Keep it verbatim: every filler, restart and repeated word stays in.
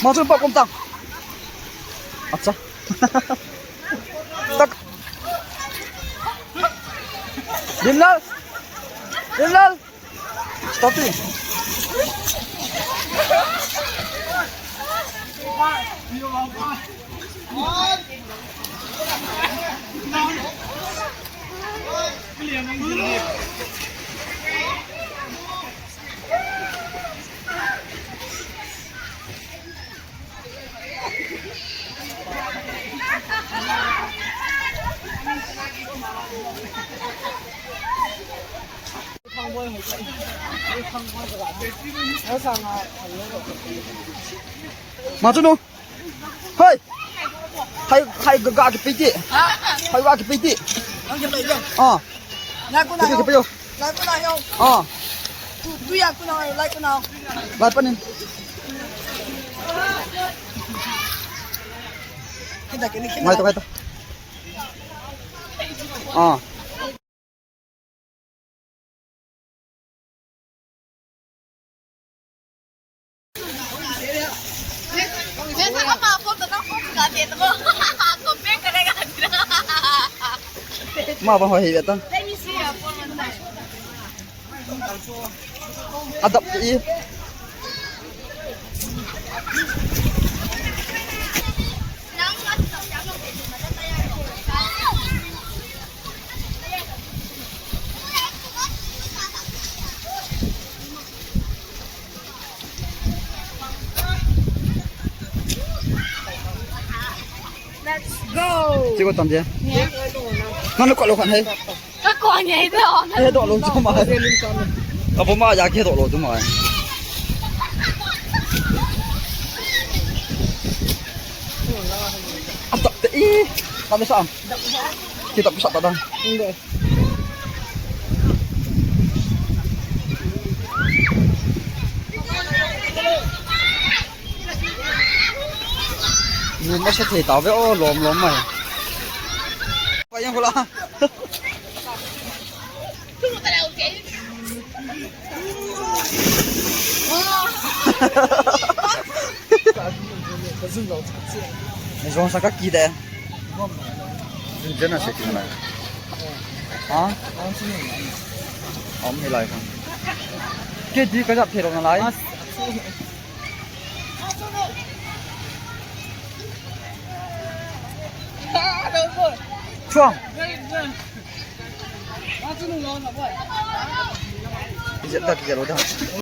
Machun pa kum tang. Acha. Tak. Dinlal. Dinlal. Stop it. Machun nu. Hei. Hai, hai, ga, ga, kipe ti. Hai, ga, kipe ti. Ang kipe ti. Ah. Lai ko na. Kipe, kipe yo. Lai ko na yo. Ah. Tu, tu ya ko na, lai ko na. Lai panin. Kita kini, kita. Ngai to, ngai to. Ah. Ma ba hoi hi ta. Adap i. Let's go. Chico tam je. Nanu ko lo khan hai. Ka ko ngai do. Ke do lo tu ma. Ka bo ma ya ke do lo tu ma. Am tap te i. Kami sa am. Kita pusat ta dang. Ni masa thei tave o lom lom mai. Pai yang pula. Zong sa ka ki de. Zong jena se ki mai. Ha? Om ni lai kan. Ke di ka jap thero na lai. Chuang. Ijat dak ijat lo da.